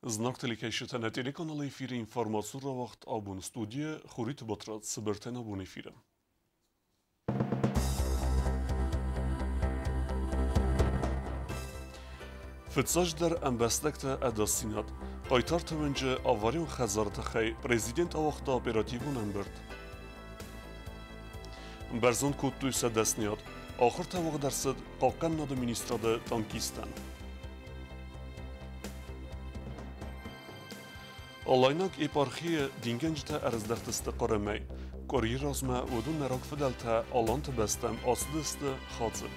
Знаг телекӕсджытӕ нӕ телеканалы эфиры информацион рауагъд абон студийы Хуриты Батрадз цыбыртӕн абон эфиры. Фыццаджыдӕр ӕмбӕстӕгты ӕдасдзинад. Хъайтарты уынджы аварион хӕдзары тыххӕй президент ауагъта оперативон ӕмбырд. Бӕрзонд кодтой сӕ дӕсныйад. Ахуыртӕ уагъд ӕрцыд Хъахъхъӕнынады министрады танкисттӕн. Алайнаг епархийы дингӕнджытӕ ӕрыздӕхтысты Хъырымӕй. Къуырийы размӕ уыдон нӕ рагфыдӕлтӕ Аланты бӕстӕм ацыдысты хадзы.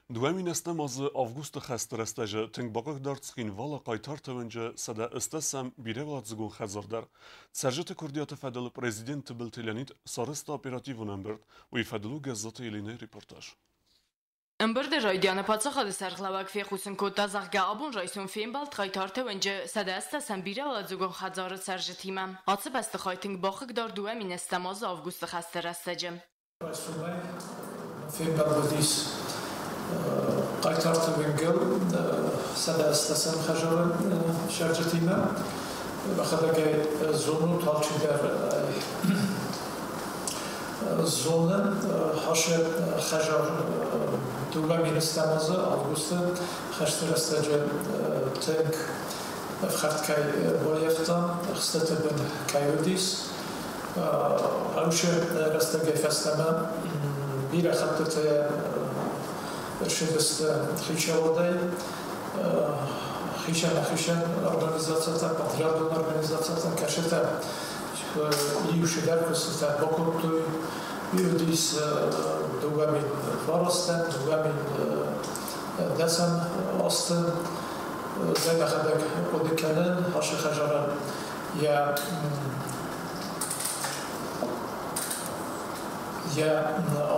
2008 азы августы хӕсты рӕстӕджы тынг бахъыгдард Цхинвалы Хъайтарты уынджы 108 бирӕуӕладзыгон хӕдзар дӕр. Цӕрджыты куырдиаты фӕдыл президент Тыбылты Леонид сарӕзта оперативон ӕмбырд. Уый фӕдыл у Гӕззаты Еленӕйы репортаж. Ӕмбырды райдианы паддзахады сӕргълӕууӕг фехъусын кодта, зӕгъгӕ, абон райсом фембӕлд Хъайтарты уынджы 108 бирӕуӕладзыгон хӕдзары цӕрджытимӕ. Ацы бӕстыхай тынг бахъыгдард 2008 азы августы хӕсты рӕстӕджы. Райсомӕй фембӕлд уыдис Хъайтарты уынгыл 108 хӕдзары цӕрджытимӕ. Мӕхӕдӕгӕй зонут, алчидӕр зоны, хӕсы хӕдзар 2008 азы августы хӕсты рӕстӕджы тынг ӕфхӕрд кӕй баййӕфта, ӕхстыты бын кӕй уыдис. Ӕвсы рӕстӕгӕй фӕстӕмӕ бирӕ хӕттыты ӕрцыдысты хицауадӕй, хицӕн-ӕхицӕн организацитӕ, подрядон организацитӕ, кӕцытӕ иу цыдӕр куыстытӕ бакодтой. Уыдис 2009, 2010 азты. Зӕй мӕхӕдӕг хъуыды кӕнын, ацы хӕдзарӕн йӕ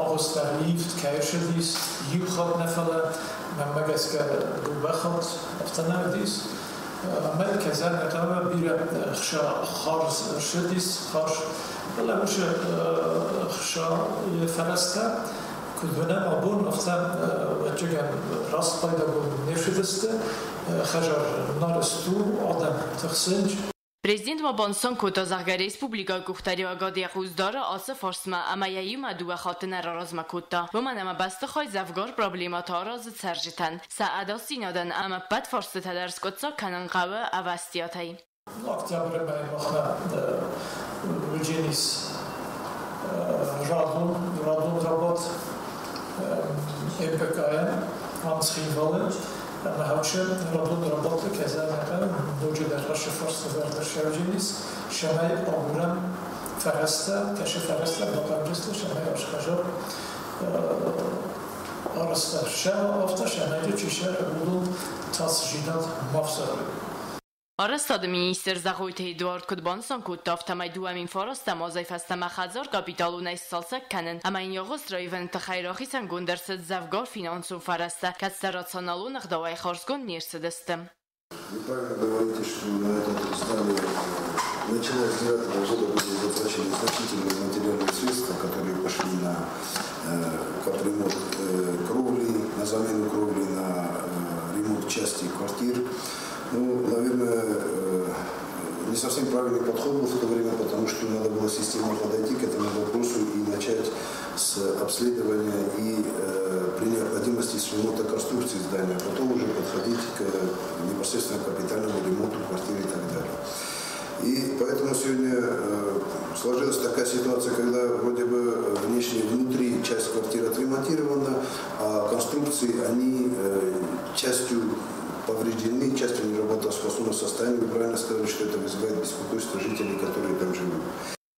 агъуыстӕ ивд кӕй ӕрцыдис, иу хатт нӕ, фӕлӕ мӕнмӕ гӕсгӕ дыууӕ хатт афтӕ нӕ уыдис. Ӕмӕ кӕй нӕ хъӕуы, бирӕ ӕхца хардз ӕрцыдис, хардз, фӕлӕ уыцы ӕхцайы фӕрӕзтӕ, куыд уынӕм абон, афтӕ ӕвӕццӕгӕн раст пайдагонд не рцыдысты. Хӕдзар нарӕзт у, адӕм тыхсынц. Президент ма банысан кодта, зӕгъгӕ, республикӕйы къухдариуӕгад йӕ хъус дары ацы фарстмӕ ӕмӕ йӕ иумӕ дыууӕ хатты нӕ раразмӕ кодта, уымӕн ӕмӕ бӕстыхай дзӕвгар проблемӕтӕ аразы цӕрджытӕн, сӕ ӕдасдзинадӕн ӕмӕ ӕппӕт фарстытӕ дӕр скъуыддзаг кӕнын хъӕуы ӕвӕстиатӕй. Октябры мӕйы махмӕ уыдзӕнис радон рабадт МПК-йӕн ам Цхинвалы. Ӕмӕ хӕусы радон рабадты кӕй ноджыдӕр хӕссы фарсты уӕрдӕссӕуджынис, цӕмӕй агурӕм фӕрӕзтӕ, кӕцы фӕрӕзтӕ бахъавдзысты, цӕмӕй асхӕзӕр арӕзта сӕ афтӕ, цӕмӕй чи сӕ уыдон тасдзинад ма фсӕрой. Арӕзтады министр Зӕгъойты Эдуард куыд банысан кодта, афтӕмӕй 2009 азӕй фӕстӕмӕ хӕдзар капиталонӕй сцалцӕг кӕнын ӕмӕ йын йӕ агъуыст раивыны тыххӕй рахицӕнгонд ӕрцыд дзӕвгар финансон фӕрӕзтӕ, кӕцытӕ рационалон ӕгъдауӕй хардзгонд не рцыдысты. Вы правильно говорите, что на это здание, начиная с 2009 года, были затрачены значительные материальные средства, которые пошли на капремонт кровли, на замену кровли, на ремонт части квартир. Ну, наверное, не совсем правильный подход был в то время, потому что надо было системно подойти к этому вопросу и начать с обследования и при необходимости с ремонта конструкции здания, а потом уже подходить к непосредственно капитальному ремонту квартиры и так далее. И поэтому сегодня сложилась такая ситуация, когда вроде бы внешне, внутри часть квартиры отремонтирована, а конструкции, они частью повреждены, частью в неработоспособном состоянии. Вы правильно сказали, что это вызывает беспокойство жителей, которые там живут.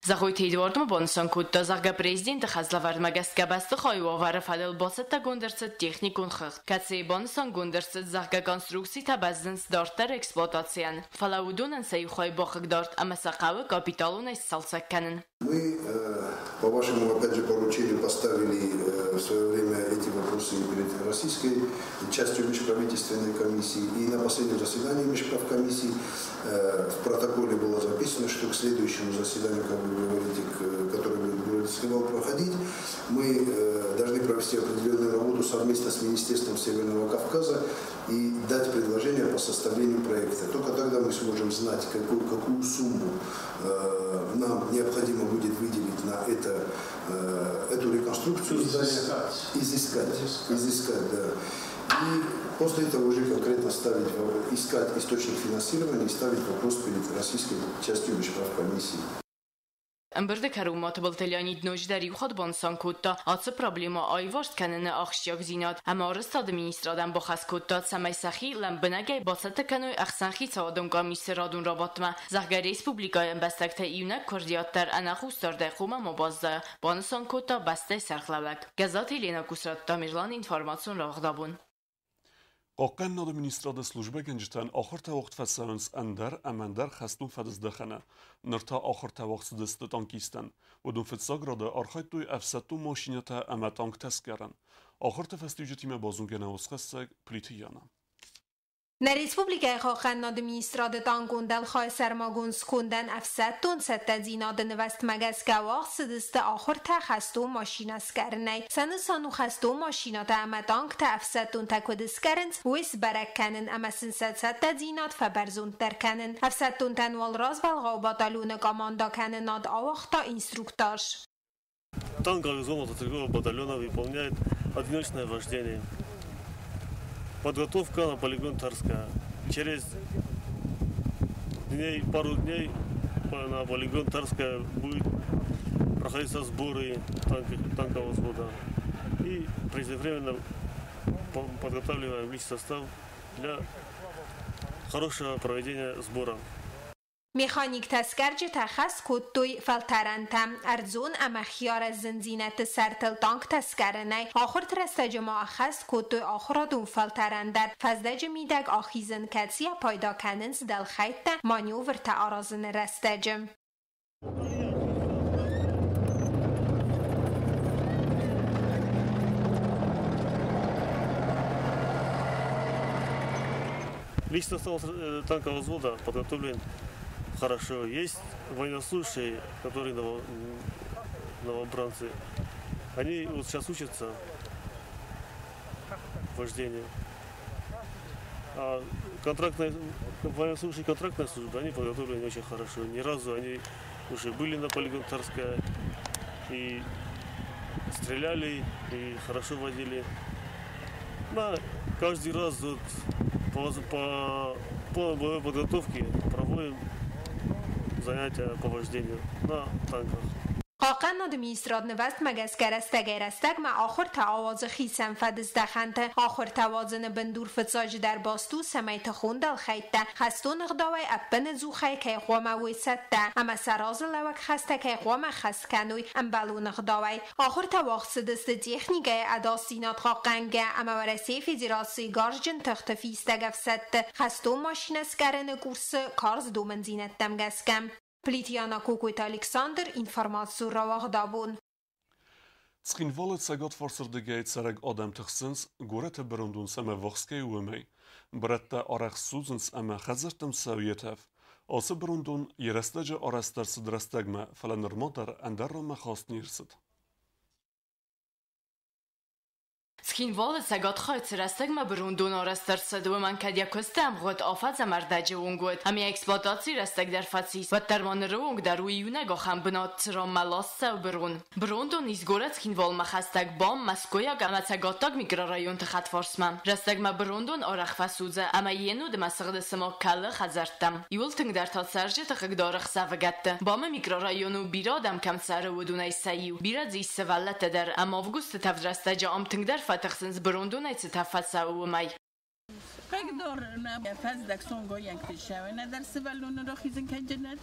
Зӕгъойты Эдуард ма банысан кодта, зӕгъгӕ, президенты хӕслӕвӕрдмӕ гӕсгӕ бӕстыхайы уавӕры фӕдыл бацӕттӕгонд ӕрцыд техникон хыгъд, кӕцыйы банысангонд ӕрцыд, зӕгъгӕ, конструкцитӕ бӕззынц дарддӕр эксплуатацийӕн, фӕлӕ уыдонӕн сӕ иу хай бахъыгдард ӕмӕ сӕ хъӕуы капиталонӕй сцалцӕг кӕнын. Мы, по вашему, опять же, поручению поставили в свое время эти вопросы перед российской частью межправительственной комиссии. И на последнем заседании межправкомиссии в протоколе было записано, что к следующему заседанию, как вы говорите, которое будет в городе Цхинвал проходить, мы должны провести определенную работу совместно с Министерством Северного Кавказа и дать предложение по составлению проекта. Только тогда мы сможем знать, какую сумму нам необходимо будет выделить на эту реконструкцию здания. Изыскать, да. И после этого уже конкретно искать источник финансирования и ставить вопрос перед российской частью Комиссии. Ӕмбырды кӕронмӕ Тыбылты Леонид ноджыдӕр иу хатт банысан кодта, ацы проблемӕ аиварс кӕныны ахсджиагдзинад ӕмӕ арӕзтады министрадӕн бахӕс кодта, цӕмӕй сӕхи лӕмбынӕгӕй бацӕттӕ кӕной ӕхсӕнхицауадон къамисы радон рабадтмӕ, зӕгъгӕ, республикӕйы ӕмбӕстӕгтӕ иунӕг куырдиат дӕр ӕнӕхъусдардӕй хъуамӕ ма баззайа, банысан кодта бӕстӕйы сӕргълӕууӕг. Гӕззаты Еленӕ, Кусраты Тамерлан, информацион рауагъдабон. Хъахъхъӕнынады министрады службӕгӕнджытӕн ахуыртӕ уагъд фӕцӕуынц ӕндӕр ӕмӕ ӕндӕр хӕстон фӕдыздӕхӕны. Ныр та ахуыртӕ уагъд цыдысты танкисттӕн. Уыдон фыццаг рады архайдтой ӕфсӕддон машинӕтӕ ӕмӕ танктӕ сгарын. Ахуырты фӕстиуджытимӕ базонгӕ нӕ уацхӕссӕг Плиты Яна. Нӕ республикӕйы хъахъхъӕнынады министрады танкон дӕлхайы сӕрмагонд скондӕн ӕфсӕддон цӕттӕдзинады нывӕзтмӕ гӕсгӕ уагъд цыдысты ахуыртӕ хӕстон машинӕ сгарынӕй. Сӕ нысан у хӕстон машинӕтӕ ӕмӕ танктӕ ӕфсӕддонтӕ куыд сгарынц, уый сбӕрӕг кӕнын ӕмӕ сын сӕ цӕттӕдзинад фӕбӕрзонддӕр кӕнын. Ӕфсӕддонтӕн уал развӕлгъау батальоны командакӕнынад ауагъта инструктаж. Танковый взвод мотострелкового батальона выполняет одиночное вождение. Подготовка на полигон Тарская. Через пару дней на полигон Тарская будет проходиться сборы танкового взвода. И преждевременно подготавливаем личный состав для хорошего проведения сбора. Механиктӕ сгарджытӕ хӕс кодтой фӕлтӕрӕнтӕ ӕрдзон ӕмӕ хиарӕзындзинӕдты сӕртыл танктӕ сгарынӕй. Ахуырты рӕстӕджы ма ӕххӕст кодтой ахуырадон фӕлтӕрӕн дӕр. Фӕздӕджы мидӕг ахизын, кӕцыйӕ пайда кӕнынц дӕлхӕйттӕ маневртӕ аразыны рӕстӕджы. Личный состав танкового взвода подготовлен хорошо. Есть военнослужащие, которые новобранцы. Они вот сейчас учатся вождению. А военнослужащие контрактной службы, они подготовлены очень хорошо. Ни разу они уже были на полигон Тарская и стреляли, и хорошо водили. На каждый раз вот по боевой подготовке проводим занятия по вождению на танках. Хъахъхъӕнынады министрад нывӕзтмӕ гӕсгӕ рӕстӕгӕй-рӕстӕгмӕ ахуыртӕ ауадзы хицӕн фӕдыздӕхӕнты. Ахуыртӕ уадзыны бындур фыццаджыдӕр баст у, цӕмӕй тыхон дӕлхӕйттӕ хӕстон ӕгъдауӕй ӕппынӕдзухӕй кӕй хъуамӕ уой цӕттӕ ӕмӕ сӕ разылӕууӕг хӕстӕ кӕй хъуамӕ хӕст кӕной ӕмбӕлон ӕгъдауӕй. Ахуыртӕ уагъд цыдысты техникӕйы ӕдасдзинад хъахъхъӕнгӕ ӕмӕ Уӕрӕсейы Федерацийы гарзджын тыхты фистӕг ӕфсӕдты хӕстон машинӕ сгарыны курсы карз домындзинӕдтӕм гӕсгӕ. Плиты Яна, Кокойты Александр, информацион рауагъдабон. Цхинвалы цӕгатфарсырдыгӕй цӕрӕг адӕм тыхсынц, горӕты бырондон сӕм ӕввахс кӕй у, уымӕй. Бырӕттӕ арӕх судзынц ӕмӕ хӕдзӕрттӕм цӕуы йӕ тӕф. Ацы бырондон йӕ рӕстӕджы арӕзт ӕрцыд рӕстӕгмӕ, фӕлӕ нырма дӕр ӕндӕр ранмӕ хаст не рцыд. Цхинвалы цӕгатхайы цы рӕстӕгмӕ бырондон арӕзт ӕрцыд, уымӕн кӕд йӕ куысты ӕмгъуыд афӕдз ӕмӕ ӕрдӕджы онг уыд ӕмӕ йӕ эксплуатацийы рӕстӕг дӕр фӕцис, уӕддӕр ма ныры онг дӕр у иунӕг ахӕм бынат, цы ранмӕ ласт цӕуы бырон. Бырондон ис горӕт Цхинвалмӕ хӕстӕг БАМ, Мӕскуыйаг ӕмӕ Цӕгаттаг микрорайонты хӕдфарсмӕ. Рӕстӕгмӕ бырондон арӕх фӕсудзы ӕмӕ йе нуд ӕмӕ сыгъды сымаг кӕлы хӕдзӕрттӕм. Иуыл тынгдӕр та цӕрджыты хъыгдары ӕхсӕвыгӕтты. БАМы микрорайон у, бирӕ адӕм кӕм цӕры, уыдонӕй сӕ иу. Бирӕ дзы ис сывӕллӕттӕ дӕр ӕмӕ августы тӕвд рӕстӕджы ам тынгдӕр фӕтыхсынц бырондонӕй цы тӕф фӕцӕуы, уымӕй. Хъыгдар фӕздӕг сонгойӕгты ссӕуы, нӕдӕр сывӕллоны рахизын кӕнджынӕ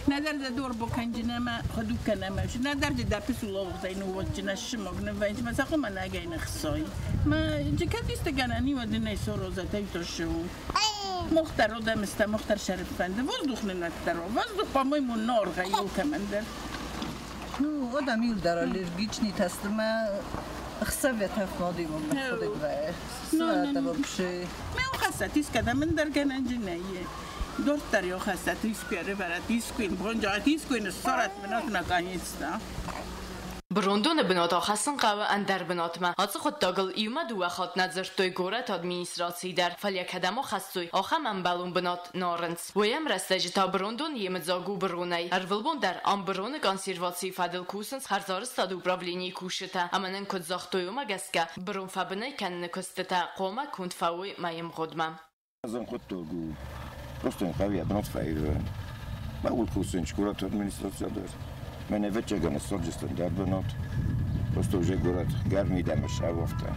нӕдӕр дӕ дорбо кӕнджынӕ ходук кӕнӕмӕ, нӕдӕр дӕ пысуловгъдӕй ныууадджынӕ сымаг нывӕнч, ма сӕхъуымӕ нагӕй ныхсой. Ма джикатисты гӕнӕн иуӕдынӕй сорозатӕй тошыу. Мохтар одамыста, Мохтар Шариффенди, воздух нынаттаро, воздух, по-моему, норга иу кӕмӕндӕр. Ну, одам илдар аллергични тастма хсаветаф модимо мходегве. Свата вообще. Ме ухасат искада мендер гӕнӕнджынӕй. Дортар йохасат искуе реварат искуин бонджат искуин сорат минут наконец-то. Брондоны бынат ахӕссын хъӕуы ӕндӕр бынатмӕ. Ацы хъуыддагыл иумӕ дыууӕ хатт нӕ дзырдтой горӕты администрацийы дӕр, фӕлӕ кӕдӕм ахӕссой, ахӕм ӕмбӕлон бынат нӕ арынц. Уый ӕмрӕстӕджы та брондон йемыдзаг у быронӕй. Ӕрвылбон дӕр ам быроны консервацийы фӕдыл кусынц хӕрзарӕзтады управленийы кусджытӕ ӕмӕ нын куыд загътой, уымӕ гӕсгӕ бырон фӕбынӕй кӕныны куыстытӕ хъуамӕ конд фӕуой мӕйы мгъуыдмӕ. Хъуыддаг у, просто хъӕуы йӕ бынат фӕивын. Бауыл кусын горӕты администрацийӕ дӕр. Мӕн ӕвӕццӕгӕн ссардзысты ӕндӕр бынат. Просто уже горӕт гӕрмидӕмӕ сӕвӕрдта.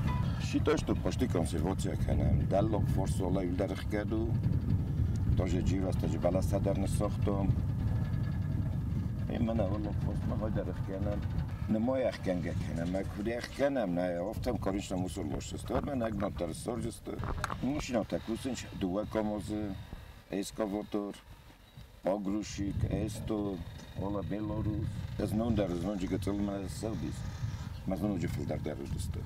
Считай, что почти консервация кӕнӕм. Дӕллаг форсола иуылдӕр ӕхгӕд у. Тоже дживӕстӕджы бӕлӕстӕ дӕр ныссагътам. Мӕнӕ уӕллаг форсмӕ хай дӕр ӕхгӕнӕм. Нымай ӕхгӕнгӕ кӕнӕм, мӕ куыд ӕхгӕнӕм, нӕ афтӕ конечно мусор ласдзысты. Мӕнӕ бынат дӕр ссардзысты. Машинӕтӕ кусынц дыууӕ КамАЗы, эскаватор, погрузчик, эсто, ола Белорус. Знон дӕр знонджы гыццылмӕ ссӕудис, мӕ знонджы фылдӕр дӕр уыдысты.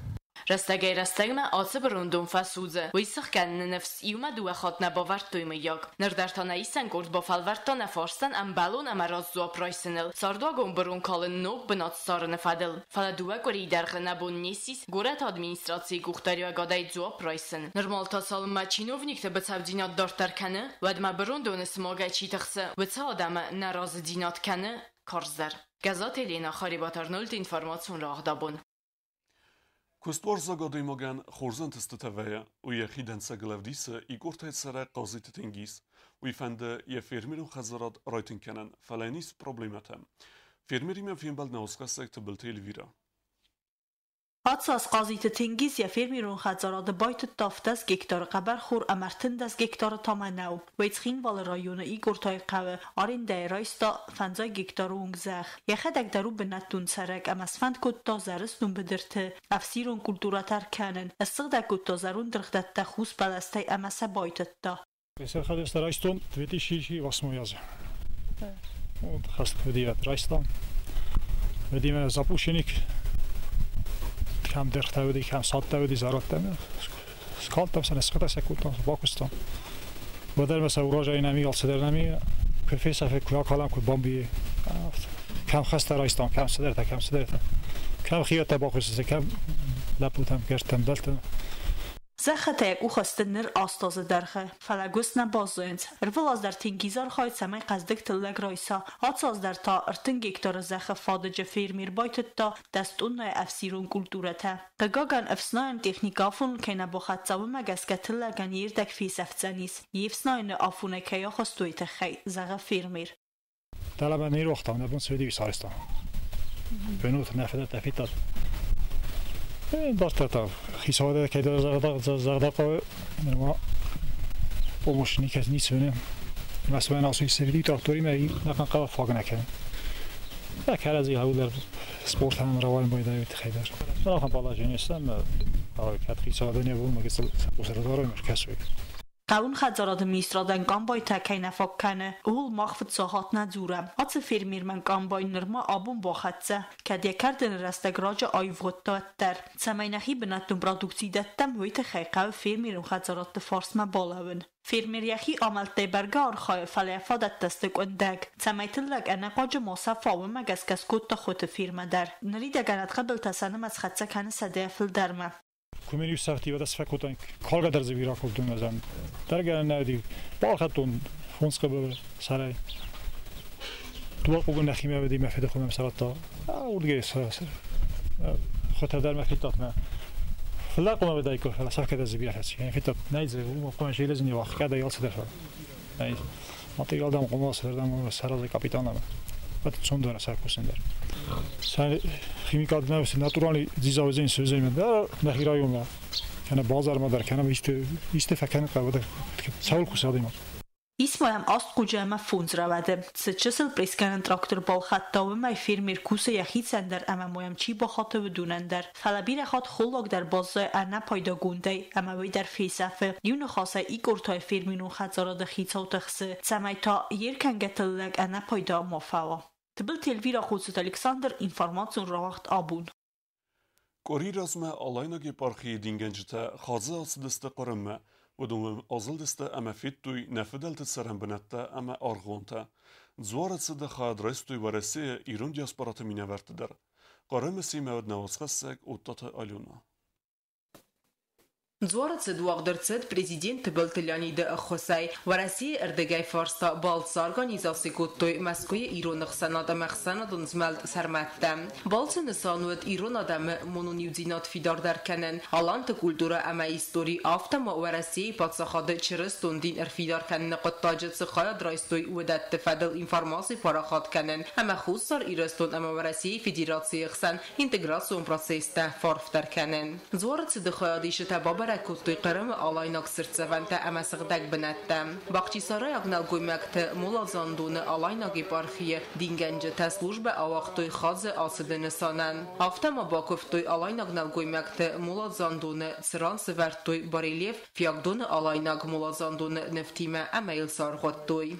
Рӕстӕгӕй-рӕстӕгмӕ ацы бырондон фӕсудзы. Уый сыхгӕныны ныфс иумӕ дыууӕ хатт нӕ бавӕрдтой мыййаг. Ныр дӕр та нӕ исӕн къорд бафӕлвӕрдта нӕ фарстӕн ӕмбӕлон ӕмӕ раст дзуапп райсыныл. Цардуагон бырон калын ног бынат ссарыны фӕдыл. Фӕлӕ дыууӕ къуырийы дӕргъы нӕ бон не ссис горӕты администрацийы къухдариуӕгадӕй дзуапп райсын. Нырмал та цалынмӕ чиновникты быцӕудзинад дарддӕр кӕны, уӕдмӕ бырондоны смагӕй чи тыхсы, уыцы адӕмы нӕразыдзинад кӕны карздӕр. Гӕззаты Елена, Харебаты Арнольд, информацион рауагъд Абон. Куыстуарзаг адӕймагӕн хорз ӕнтыстытӕ вӕййы, уый йӕхи дӕнцӕгыл ӕвдисы Икъортӕй цӕрӕг Хъазиты Тенгиз. Уый фӕнды йӕ фермерон хӕдзарад райтынг кӕнын, фӕлӕ йын ис проблемӕтӕ. Фермеримӕ фембӕлд нӕуӕдзхӕссӕг Тыбылты Эльвирӕ. Ацы аз Хъазиты Тенгиз йӕ фермерон хӕдзарады байтыдта 17 гектары хъӕбӕрхор ӕмӕ 13 гектары та мӕнӕу. Уый Цхинвалы районы Игортайы хъӕуы арендӕйы райста 5 гектары онг зӕхх. Йӕхӕдӕг дӕр у бынӕттон цӕрӕг ӕмӕ сфӕнд кодта зӕрыстон быдырты ӕфсирон культурӕтӕ ӕркӕнын. Ссыгъдӕг кодта зӕронд дыргъдӕттӕ хус бӕлӕстӕй ӕмӕ сӕ байтыдта. Сӕрхӕдӕстӕ райстон 2008 азы. Вот хӕст райстам. Видимо, запущенник кӕм дыргътӕ уыди, кӕм садтӕ уыди, зӕрӕдтӕ. Скалдтам сӕ, ныссыгъдӕг сӕ кодтам, бакуыстам. Уӕддӕр ма сӕ урожай нӕми, алцыдӕр нӕми, куы фесӕфы, куы акалӕм, куы бамбийы. Кӕм хӕстӕ райстам, кӕм цыдӕртӕ, кӕм цыдӕртӕ. Кӕм хиӕттӕ бакуыстысты, кӕм лӕппутӕм, гӕрттӕм, бӕлтӕм. Зӕххытӕ йӕ къухы сты ныр 8 азы дӕргъы, фӕлӕ гуыст нӕ баззайынц. Ӕрвылаз дӕр Тенгиз архайы, цӕмӕй хъӕздыг тыллӕг райса. Ацы аз дӕр та 30 гектары зӕххы фадыджы фермер байтыдта 10 тоннӕйы ӕфсирон культурӕтӕ. Хъыгагӕн, ӕфснайӕн техникӕ афоныл кӕй нӕ бахӕццӕ, уымӕ гӕсгӕ тыллӕгӕн йе рдӕг фесӕфдзӕнис. Йе фснайыны афонӕй кӕй ахастой тыххӕй, зӕгъы фермер. Дӕлӕмӕ не рохтам, нӕ бон цы уыди, уый сарӕзтам. Бынут нӕ фадӕттӕ федтат. Дарддӕр та хицауады кӕйдӕр зӕгъдӕ хъӕуы, нырма помощь никӕцы ницы уыны. Мӕ ацы сервиты тракторимӕ нӕхъӕн хъӕуы фаг нӕ кӕны. Нӕ кӕрӕдзи хъӕуы спортӕн рауайын байдайы тыххӕй дӕр. Ахӕм положение стӕм, кӕд хицауады не бон, гыццыл хъус ӕрдарой, ӕркӕсой. Хъӕуын хӕдзарады министрадӕн комбайтӕ кӕй нӕ фаг кӕны, ууыл мах фыццаг хатт нӕ дзурӕм. Ацы фермермӕн комбайн нырма абон бахӕццӕ, кӕд йӕ кӕрдыны рӕстӕг раджы аивгъуыдта, уӕддӕр. Цӕмӕй нӕхи бынӕттон продукци дӕттӕм, уый тыххӕй хъӕуы фермерон хӕдзарадты фарсмӕ балӕууын. Фермер йӕхи амӕлттӕй бӕргӕ архайы, фӕлӕ йӕ фадӕттӕ сты къуындӕг. Цӕмӕй тыллӕг ӕнӕхъуаджы ма сӕфа, уымӕ гӕсгӕ скодта хуыты фермӕ дӕр. Ныридӕгӕн ӕдхъыбылтӕ сӕ нымӕц хӕццӕ кӕны 100 фылдӕрмӕ. Куы мын иу сӕфти, уӕд ӕз фӕкодтон, калгӕ дӕр дзы бирӕ кодтон ӕз. Дӕргӕ нӕ уыди, балхӕдтон 5 хъыбылы сӕрӕй. Дыууӕ хъугы нӕхимӕ уыди, мӕ фыды хуымӕм сӕвӕрдта. Уырдыгӕй хуытӕ дӕр мӕ федтат мӕ. Фылдӕр хъуамӕ уыдаиккой, фӕлӕ сӕфгӕ дӕр дзы бирӕ фӕци. Федтат, нӕй дзы, уымӕ хъуамӕ железный уахгӕдӕй алцыдӕр фӕлӕ. Нӕй. Материал дам хъуамӕ цыдӕр дам саразай капитан ӕмӕ. Уӕд цондӕр сӕ кусын дӕр. Сӕ химикат нӕ натуральный дзидза уыдзӕн, цы уыдзӕн дӕр нӕхи районмӕ, кӕнӕ базармӕ дӕр, кӕнӕ исты фӕкӕнын хъӕуы, цӕуыл кусы адӕймаг. Ис ма йӕм 8 хъуджы ӕмӕ 5 рӕуӕды. Цы чысыл пресгӕнӕн трактор балхӕдта, уымӕй фермер кусы йӕхицӕн дӕр ӕмӕ ма йӕм чи бахаты, уыдонӕн дӕр. Фӕлӕ бирӕ хатт холлаг дӕр баззайы ӕнӕпайдагондӕй ӕмӕ уый дӕр фесӕфы. Иу ныхасӕй Икъортайы фермерон хӕдзарады хицау тыхсы, цӕмӕй та йе ркӕнгӕ тыллӕг ӕнӕпайда ма фӕуа. Тыбылты Эльвира, Хъоцыты Александр, информацион рауагъд Абон. Къуыри размӕ Алайнаг епархийы дингӕнджытӕ хадзы ацыдысты Хъырыммӕ. Уыдон азылдысты ӕмӕ федтой нӕ фыдӕлты цӕрӕнбынӕттӕ ӕмӕ аргъуантӕ. Дзуары цыды хайад райстой Уӕрӕсейы ирон диаспораты минӕвӕртты дӕр. Хъырымы Симӕ уыд нӕ уацхӕссӕг Оттаты Алена. Дзуары цыд уагъд ӕрцыд президент Тыбылты Леониды ӕххуысӕй. Уӕрӕсейы ӕрдыгӕй фарс та балц сорганизаци кодтой Мӕскуыйы ирон ӕхсӕнад ӕмӕ ӕхсӕнадон змӕлд Сӕрмӕттӕ. Балцы нысан уыд ирон адӕмы монон иудзинад фидардӕр кӕнын, аланты культурӕ ӕмӕ истори, афтӕ ма Уӕрӕсейы паддзахады чырыстон дин ӕрфидар кӕныны хъуыддаджы цы хайад райстой, уыдӕтты фӕдыл информаци парахат кӕнын ӕмӕ Хуссар Ирыстон ӕмӕ Уӕрӕсейы Федерацийы хсӕн интеграцион процесстӕ фӕарфдӕр кӕнын. Дзуары цыды хайадисджытӕ бабӕрӕг кодтой Хъырымы алайнаг цыртдзӕвӕнтӕ ӕмӕ сыгъдӕг бынӕттӕ. Бахчисарайаг нӕлгоймӕгты моладзандоны алайнаг епархийы дингӕнджытӕ службӕ ауагътой хадзы ацыды нысанӕн. Афтӕ ма бакуывтой алайнаг нӕлгоймӕгты моладзандоны, цыран сывӕрдтой барельеф Фиагдоны алайнаг моладзандоны нывтимӕ ӕмӕ йыл саргъуыдтой.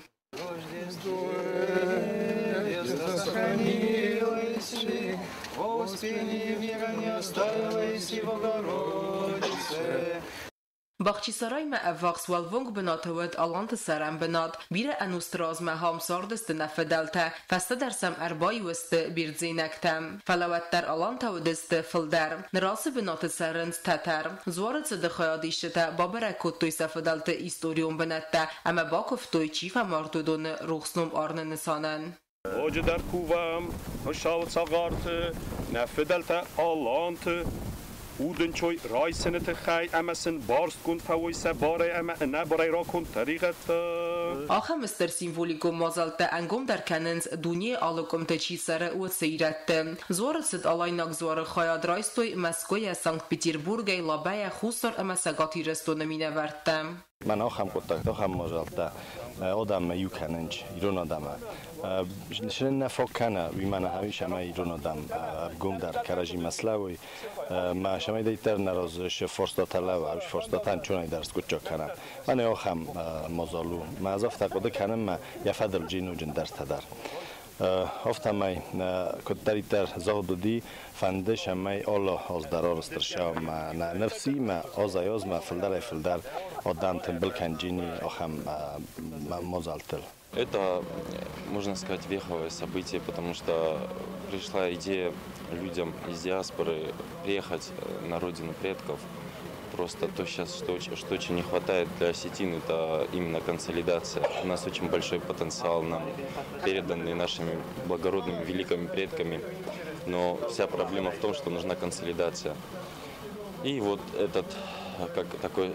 Бахчисараймӕ ӕввахс уӕлвонг бынаты уыд аланты цӕрӕн бынат. Бирӕ ӕнусты размӕ хам цардысты нӕ фыдӕлтӕ, фӕстӕдӕр сӕм ӕрбаиу сты бердзенӕгтӕ. Фӕлӕ уӕддӕр алантӕ уыдысты фылдӕр. Ныр ацы бынаты цӕрынц тӕтӕр. Дзуары цыды хайадисджытӕ бабӕрӕг кодтой сӕ фыдӕлты историон бынӕттӕ ӕмӕ бакуывтой, чи фӕмард, уыдоны рухс ном арыны нысанӕн. Ноджыдӕр кувӕм Хуыцауы цагъарты, нӕ фыдӕлтӕ аланты удӕнцой райсыны тыххӕй ӕмӕ сын барстгонд фӕуой сӕ барӕй ӕмӕ ӕнӕбарӕй раконд тӕригъӕдтӕ. Ахӕм стыр символикон мадзӕлттӕ ӕнгомдӕр кӕнынц, дунейы алы къуымты чи цӕры, уыцы ирӕтты. Дзуары цыд Алайнаг дзуары хайад райстой Мӕскуыйӕ, Санкт-Петербургӕй, Лабӕйӕ, Хуссар ӕмӕ Цӕгат Ирыстоны минӕвӕрттӕ. Мӕн ахӕм хъуыддӕгтӕ, ахӕм мадзӕлттӕ адӕммӕ иу кӕнынц, ирон адӕмы. Сын нӕ фаг кӕны, уый мӕнӕ ахӕм ис, ӕмӕ ирон адӕм ӕргомдӕр кӕрӕдзимӕ слӕууой. Мӕ сӕмӕйдӕйддӕр нӕ разы сы фарстатӕ лӕууы, ӕви фарстатӕн чонӕй дӕр скъуыддзаг кӕнӕм. Мӕнӕ ахӕм мадзал у. Мӕ ӕз афтӕ хъуыды кӕнын, мӕ йӕ фӕдыл джинуджындӕртӕ дӕр. Афтӕмӕй куыддӕриддӕр загъд уыди, фӕнды цӕмӕй алы аз дӕр арӕзт ӕрцӕуа мӕ ныфсимӕ, азӕй-азмӕ фылдӕрӕй-фылдӕр адӕм тымбыл кӕнджини ахӕм мадзӕлттыл. Это, можно сказать, веховое событие, потому что пришла идея людям из диаспоры приехать на родину предков. Просто то сейчас, что очень не хватает для осетин, это именно консолидация. У нас очень большой потенциал нам переданный нашими благородными великими предками, но вся проблема в том, что нужна консолидация. И вот этот, как такое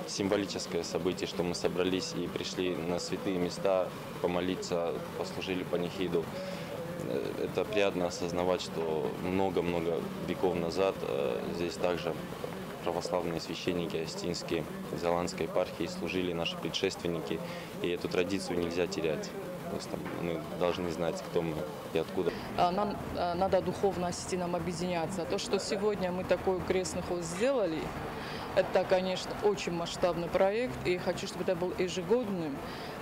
символическое событие, что мы собрались и пришли на святые места помолиться, послужили панихиду. Это приятно осознавать, что много-много веков назад здесь также православные священники осетинские из Аланской епархии служили, наши предшественники, и эту традицию нельзя терять. Просто мы должны знать, кто мы и откуда. Нам надо духовно осетинам объединяться. То, что сегодня мы такой крестный ход сделали, это, конечно, очень масштабный проект, и хочу, чтобы это был ежегодным,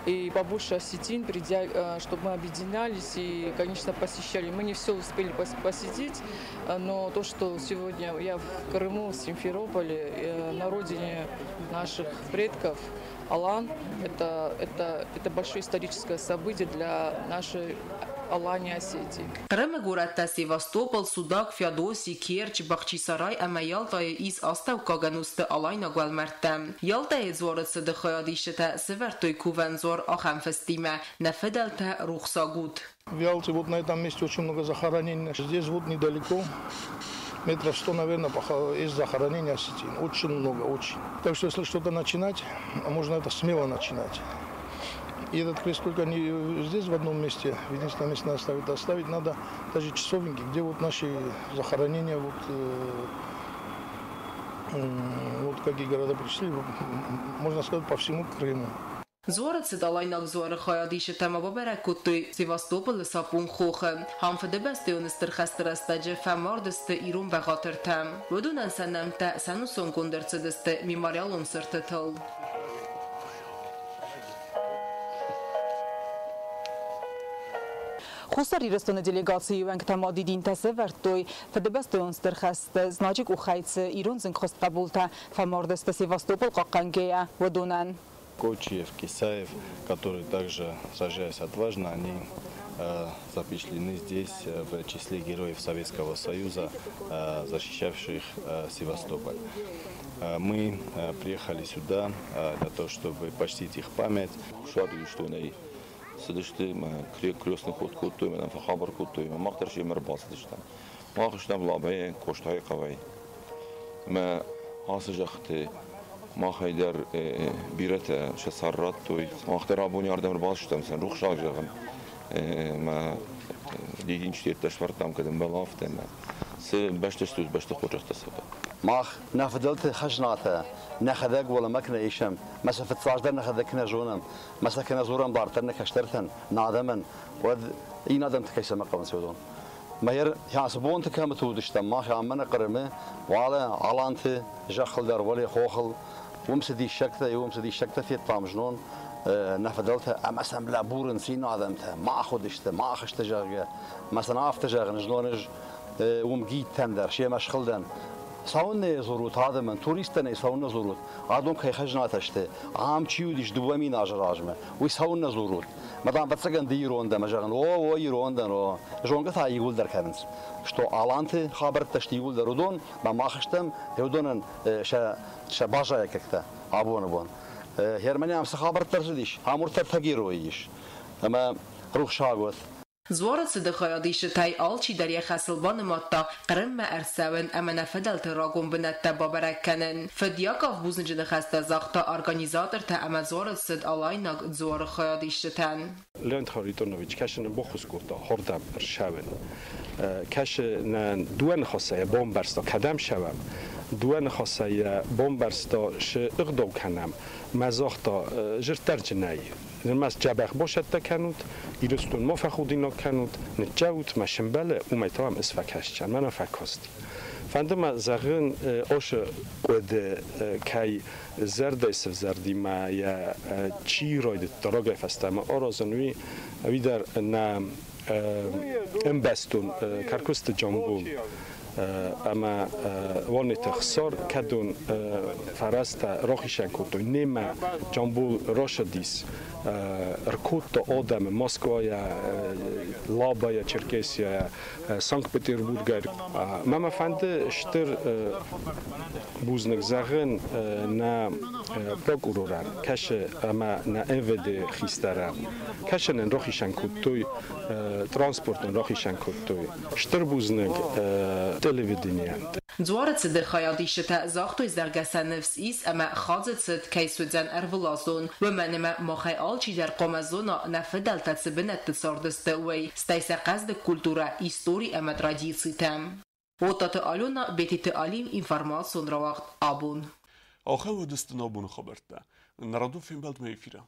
и побольше осетин, придя, чтобы мы объединялись и, конечно, посещали. Мы не все успели посетить, но то, что сегодня я в Крыму, в Симферополе, на родине наших предков, Алан, это большое историческое событие для нашей Алании, Осетии. Хъырымы горӕттӕ Севастополь, Судак, Феодоси, Керчь, Бахчисарай ӕмӕ Ялтайы ис астӕуккаг ӕнусты алайнаг уӕлмӕрдтӕ. Ялтайы дзуары цыды хайадисджытӕ сӕвӕрдтой кувӕн дзуар ахӕм фыстимӕ: Нӕ фыдӕлтӕ, рухсаг ут. В Ялте вот на этом месте очень много захоронений. Здесь вот недалеко, метров 100, наверное, есть захоронения осетин. Очень много, очень. Так что если что-то начинать, можно это смело начинать. И этот крест только не здесь в одном месте, в единственном месте надо ставить, а ставить надо даже часовеньки, где вот наши захоронения, вот какие города пришли, можно сказать, по всему Крыму. Дзуары цыд Алайнаг дзуары хайадисджытӕ ма бабӕрӕг кодтой Севастополы Сапун хохы. Ам Фыдыбӕстӕйон Стыр хӕсты рӕстӕджы фӕмард сты ирон бӕгъатыртӕ. Уыдонӕн сӕ нӕмттӕ сӕнусонгонд ӕрцыдысты мемориалон цыртытыл. Хуссар Ирыстоны делегацийы уӕнгтӕ ма дидинтӕ сӕвӕрдтой Фыдыбӕстӕйон Стыр хӕсты знаджы къухӕй цы ирон зынгхуыст хъӕбултӕ фӕмард сты Севастополь хъахъхъӕнгӕйӕ, уыдонӕн. Кочиев, Кисаев, которые также сражаясь отважно, они запечатлены здесь в числе героев Советского Союза, защищавших Севастополь. Мы приехали сюда для того, чтобы почтить их память. Цыдысты ӕмӕ крестный ход кодтой, ӕмӕ фӕхабар кодтой, ӕмӕ мах дӕр семӕ ӕрбацыдыстӕм. Мах стӕм Лабӕйӕ, Къостайы хъӕуӕй. Ӕмӕ ацы зӕххыты махӕй дӕр бирӕтӕ сӕ цард радтой. Мах дӕр абони ардӕм ӕрбацыдыстӕм, сын рухсаг зӕгъын. Ӕмӕ дидинджытӕ сӕвӕрдтам, кӕд ӕмбӕлы, афтӕ. Ӕмӕ цы бӕсты стут, бӕсты хорзӕхтӕ цӕугӕ. Мах нӕ фыдӕлты хӕзнатӕ нӕхӕдӕг уӕлӕмӕ куы нӕ исӕм, мӕ сӕ фыццаджыдӕр нӕхӕдӕг куы нӕ зонӕм, мӕ сӕ куы нӕ дзурӕм дарддӕр нӕ кӕстӕртӕн, нӕ адӕмӕн, уӕд иннӕ адӕмты кӕй цӕмӕ хъӕуынц уыдон. Мӕ ацы бонты кӕмыты уыдыстӕм, мах ам нӕ Хъырымы, уӕлӕ Аланты зӕххыл дӕр, уӕле хохыл, уым цы диссӕгтӕ, уым цы диссӕгтӕ федтам знон, нӕ фыдӕлтӕ ӕмӕ сӕм лӕбурынц иннӕ адӕмтӕ, мах уыдысты, мах сты, зӕгъгӕ. Мӕ сын афтӕ зӕгъын, знон ӕз уым гидтӕн дӕр, семӕ схылдӕн. Цӕуыннӕ дзурут адӕмӕн, туристтӕн ӕй цӕуыннӕ дзурут, адон кӕй хӕзнатӕ сты, ам чи уыдис 2000 азы размӕ, уый цӕуыннӕ дзурут? Мӕ дам, ӕвӕццӕгӕн ды ирон дӕ, мӕ зӕгъын, о, о, ирон дӕн, о. Зонгӕ та иууылдӕр кӕнынц, что аланты хабӕрттӕ сты иууылдӕр уыдон, мӕ мах стӕм уыдонӕн сӕ баззайӕггӕгтӕ абоны бон. Германийы ам цы хабӕрттӕ ӕрцыдис, ам уыртӕ герой ис. Ӕмӕ рухсаг уӕд. Дзуары цыды хайадисджытӕй алчидӕр йӕ хӕсыл банымадта Хъырыммӕ ӕрцӕуын ӕмӕ нӕ фыдӕлты рагон бынӕттӕ бабӕрӕг кӕнын. Фыд Яков бузныджы ныхӕстӕ загъта организатортӕ ӕмӕ дзуары цыд Алайнаг дзуары хайадисджытӕн. Леонид Харитонович кӕсы нын баххуыс кодта хордӕм ӕрцӕуын. Кӕсы нын дыууӕ ныхасӕй бамбӕрста, кӕдӕм цӕуӕм. Дыууӕ ныхасӕй бамбӕрста, цы ӕгъдау кӕнӕм. Мӕ загъта, зырддӕрджынӕй. Нырма дзӕбӕх бацӕттӕ кӕнут, Ирыстон ма фӕхудинаг кӕнут, ныццӕут, мӕ сымбӕлы, уымӕй та ам ӕз фӕкӕсдзӕн, мӕнӕ фӕкасти. Фӕнды мӕ зӕгъын, ацы хъуыды кӕй зӕрдӕйы сывзӕрди мӕ йӕ чи райдыдта рагӕй фӕстӕмӕ аразын, уый дӕр нӕ ӕмбӕстон Кӕркуысты Джамбул ӕмӕ Уанеты Хсар, кӕдон фӕрӕзтӕ рахицӕн кодтой. Немӕ Джамбул рацыдис, ӕркодта адӕмы Москвайӕ, Лабӕйӕ, Черкесияйӕ, Санкт-Петербургӕй. Мӕ мӕ фӕнды стыр бузныг зӕгъын нӕ прокурорӕн, кӕсы ӕмӕ нӕ МВД хистӕрӕн. Кӕсы нын рахицӕн кодтой, транспорт нын рахицӕн кодтой. Стыр бузныг телевиденийӕн. Дзуары цыды хайадисджытӕ загътой, зӕгъгӕ сӕ ныфс ис ӕмӕ хадзы цыд кӕй суыдзӕн ӕрвылазон. Уымӕн ӕмӕ махӕй алчидӕр хъуамӕ зона, нӕ фыдӕлтӕ цы бынӕтты цардысты, уый, стӕй сӕ хъӕздыг культурӕ, истори ӕмӕ традицитӕ. Оттаты Алена, Бететы Алим, информацион рауагъд «Абон». Ахӕм уыдысты нӕ абоны хабӕрттӕ. Нӕ радон фембӕлдмӕ эфиры.